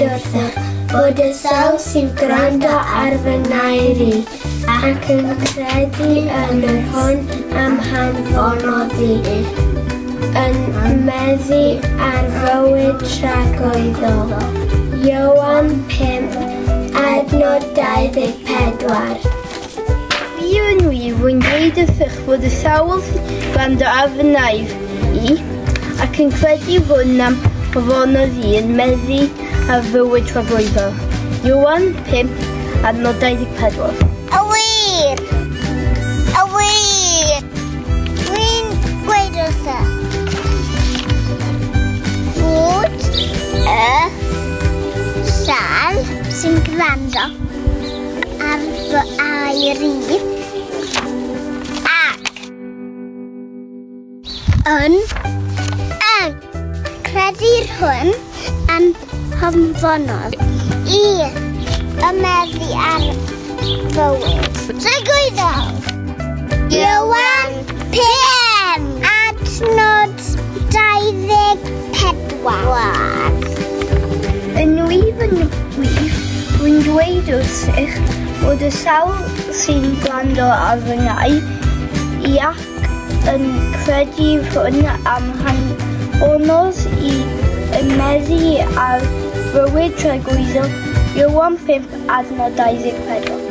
dweud wrthych bod y sawl sy'n gwrando ar fy ngair i, ac yn credu yn yr hwn am hanfonodd i, yn meddu ar fywyd tragwyddol. Ioan 5, adnod 24. Wir yn wir, rwy'n dweud wrthych fod y sawl sy'n gwrando ar fy ngair i, ac yn credu hwn am fofonodd i yn meddu ar fywyd tragwyddol. Ioan 5, adnod 24. Y wir! Y wir! Dwi'n gweud wrtho fod y sawl sy'n gwrando ar fy air i ac yn yn credu'r hwn am hanfonodd i ymeddu ar fywyd. Tragwyddol! Ioan 5 adnod 24. Yn wir yn wir, rwy'n dweud wrthych bod y sawl sy'n gwrando ar fy ngair i ac yn credu hwn am hanfonodd i yn meddu ar fywyd tragwyddol, Ioan 5 adnod 24.